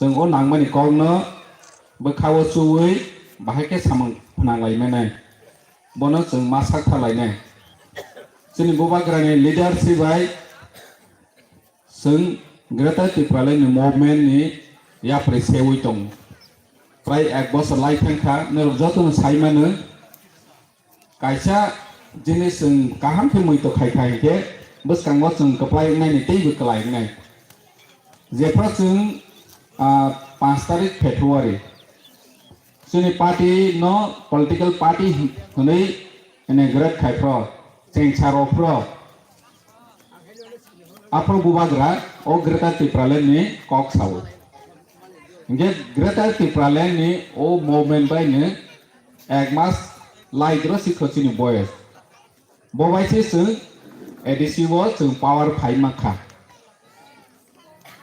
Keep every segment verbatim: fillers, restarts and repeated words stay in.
Chwng o nangmani kokno bwkha-o chuwi bahai khe samung phnang lai manai. Bono chwng ma sak tha lainai. Chini bubagrani leadership bai chwng Greater Tipraland ni movement ni yapri sewi tongo. Prai ek bosor lai thang kha, norok jotono sai mano. Kaisa jinis chwng kaham khe muitu khai khai khe bwskango chwng kwplai wngnai ni teibo kwlai wngnai. Jephru chwng, ah, panch tarik February chini party no political party hwnwi inaugurate khai phro, chengsa rw phro, aphro bubagra o Greater Tipraland ni kok sao. Hingkhe Greater Tipraland ni o movement bai no ek mas lai dro sikho chini boyes. Bo bai se chwng A D C o chwng power phai mankha.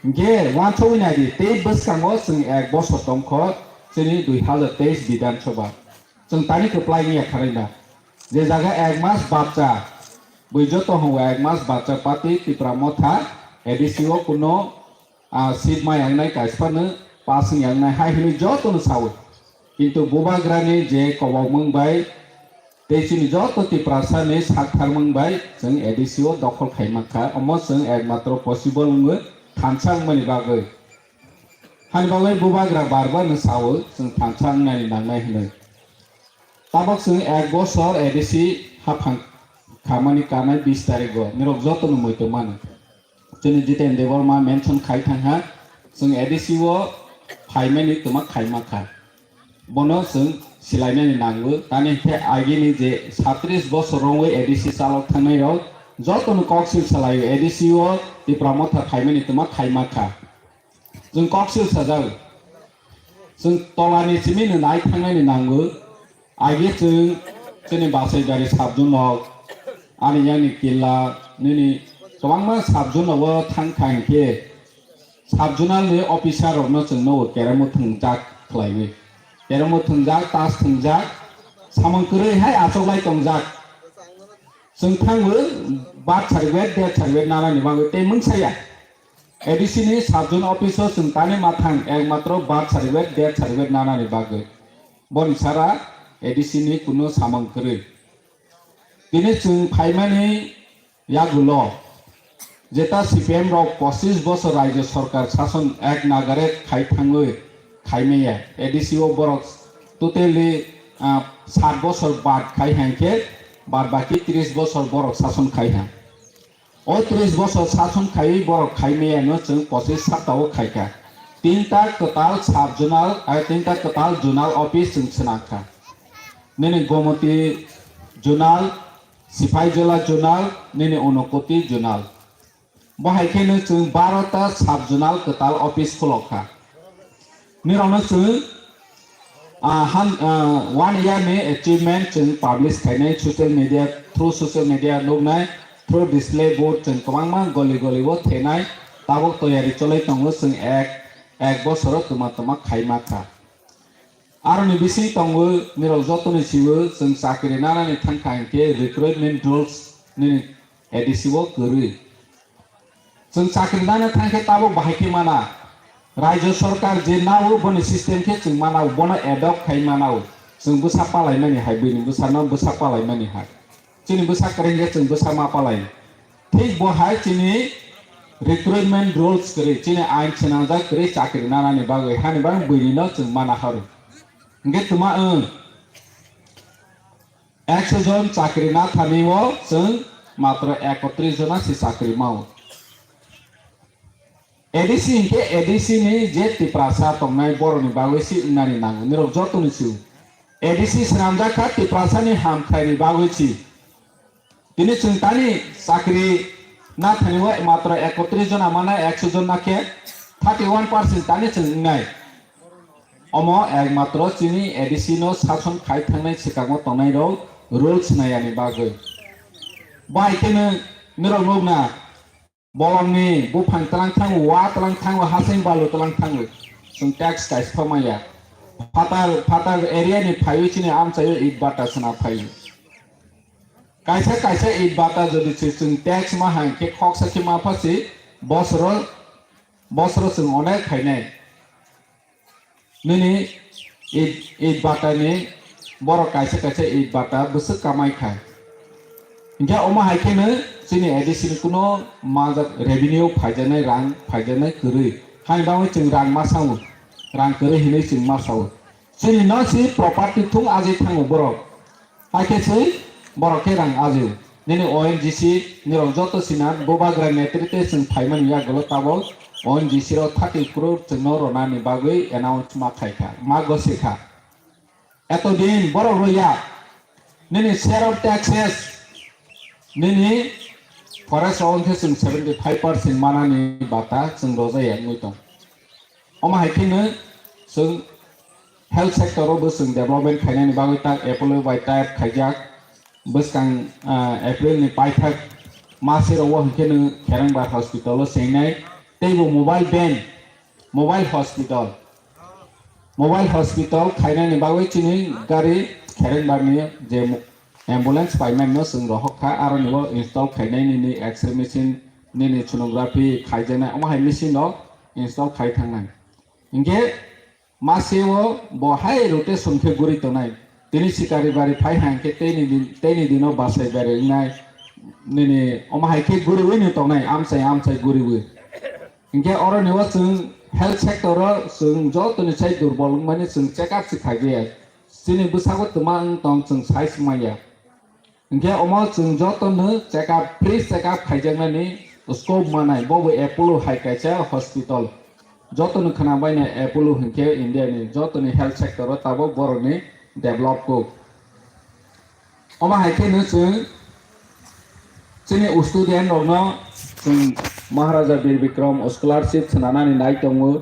Hingkhe uansugwi naidi, tei bwskango chwng ek bosor tongkho chini dui hazar teis Bidhan Sabha. Chwng tani kwplai wngya kharwi na. Je jaga ek mas bacha, bui joto hwngo ek mas bacha party Tipra Motha A D C o kuno ah, seat ma yangnai kaisa phano pass wng yangnai hai hwnwi jotono saui. Kintu bubagrani je kobokmung bai tei chini joto Tiprasani saktharmung bai chwng A D C o dokhol khai mankha, omo chwng ekmatro possible wngwi thansa wngmani bagwi. Hani bagwi bubagra bar bar no sao chwng thansa wngnani nangnai hwnwi. Tabok chwng ek bosor A D C haphang khamani kanai bis tarigo nirok jotono muitu mano. Chini Jiten Debbarma mention khai thangha, chwng A D C o phaimani twma khaima kha. Bono chwng silainani nango, tani khe agini je satris bosor rongwi A D C chalok thangnai rok jotono koksil salaio, A D C o Tipra Motha phaimani twma khaima kha. Chwng koksil sajak, chwng tolani simi no nai thangnani nango. Age chwng chini Basaibari sabjunok, ani yani killa, nini kwbangma sabjunogo thang kha hinkhe sabjunal ni officer rokno chwng no keremo thwngjak khlaiwi. Keremo thwngjak, tas thwngjak, samung kwrwi hai achoklai tongjak. Chwng thango birth certificate, death certificate nanani bagwi tei mungsaya. A D C ni sabjun office o chwng tani mathang ekmatro birth certificate, death certificate nanani bagwi. Boni sara A D C ni kuno samung kwrwi. Tini chwng phaimani yagulo jeta C P M rok pochis bosor rajyo sorkar sason ek nagare khai thangwi khaimaya. A D C o borok totally, ah, sat bosor bad khai hangkhe bad baki tris bosor borok sason khai ha. O tris bosor sason khaiwi borok khaimaya no chwng pochis sapta o khaikha. Tinta kwtal sub zonal, ah, tinta kwtal zonal office chwng swnamkha. Nini Gomoti zonal, Sipaijola zonal, nini Unakoti zonal. Bo hai kheno chwng barota sub zonal kwtal office khulokha. Nirokno chwng, ah, han, ah, one year ni achievement chwng publish khainai social media, through social media nuknai, through display board chwng kwbangma goli goli o thenai, tabuk toyari cholai tongo chwng ek, ek bosoro twma twma khaima kha. Aroni bising tongo nirok jotoni siwo chwng chakri nanani thangkha hinkhe recruitment rules nini A D C o kwrwi. Chwng chakri nana thangkhe tabuk bahai khe mana. Rajyo sorkar je nao boni system khe chwng mana, bono adopt khai mana. Chwng bwsa palaimani hai, bini bwsano bwsa palaimani hai. Chini bwsa kwrwi khe chwng bwsa ma palai. Thik bo hai chini recruitment rules kwrwi, chini ain swnamjak kwrwi chakri nanani bagwi, hani bagwi bwrwino chwng mana haro. Hwnkhe twma wng. Ekso jon chakri na thani o chwng matro ekotris jona se chakri mao. A D C hinkhe A D C ni je Tiprasa tongnai borokni bagwi se wngnani nango, nirok jotoni se o. A D C swnamjak kha Tiprasa ni hamkrai ni bagwi se. Tini chwng tani chakri na thani o matro ekotris jona mana, ekso jon na khe thirty one percent tani chwng wngnai. Omo ekmatro chini A D C no sason khai thangnai swkango tongnai rok rules nayani bagwi. Bai kheno norok nukna bolongni buphang tlang thango, wa tlang thango, hasing balu tlang thango. Chwng tax kaisa maya. Phatar, phatar area ni phaiwi chini amchaio it bata sna phaio. Kaisa kaisa it bata jodi se chwng tax ma hai khe khoksa khe ma phasi bosoro, bosoro chwng onek khainai. Nini eit, eit bata ni borok kaisa kaisa eit bata bwswk kamai kha. Hinkhe omo hai kheno chini A D C ni kuno majak revenue phaijaknai rang phaijaknai kwrwi. Haini bagwi chwng rang ma sao, rang kwrwi hinwi chwng ma sao. Chini no si property thung ajai thango borok. Hai khe se borok khe rang ajio. Nini O N G C nirok joto sina bubagra netrite chwng phaimani yagulo tabok O N G C rok thirty crore chwngno ronani bagwi announce ma khaikha, ma gosikha. Eto din borok rwya nini share of taxes nini forest rok khe chwng seventy five percent manani bata chwng rojaya wngwi tong. Omo hai kheno chwng health sector o bo chwng development khainani bagwi tak Apollo bai type khaijak. Bwskang, ah, April ni paithak mase rok o hinkhe no Kherengbar hospital o chengnai tei bo mobile van, mobile hospital, mobile hospital khainani bagwi chini gari Kherengbar ni je mo-, ambulance paimani no chwng rohok kha, aro ni o install khainai nini X-ray machine, nini sonography khaijaknai omo hai machine rok install khai thangnai. Hinkhe mase o bo hai rotation khe guri tongnai. Tini sikari bari phai hai khe teini din, teini dino basai bari wngnai. Nini omo hai khe guriwi no tongnai, amchai amchai guriwi. Hinkhe oro ni o chwng health sector o chwng joto ni sai durbol wngmani chwng check up se khaijaya. Chini bwsago twma wng tong chwng sai se manya. Hinkhe omo chwng joto no check up, free check up khaijaknani scope manai, bo bo Apollo hai kaisa hospital. Joto no khwna baino Apollo hinkhe India ni joto ni health sector o tabok borok ni develop kuk. Omo hai khe no chwng chini student rok no chwng Maharaja Bir Bikram scholarship swnanani nai tongo,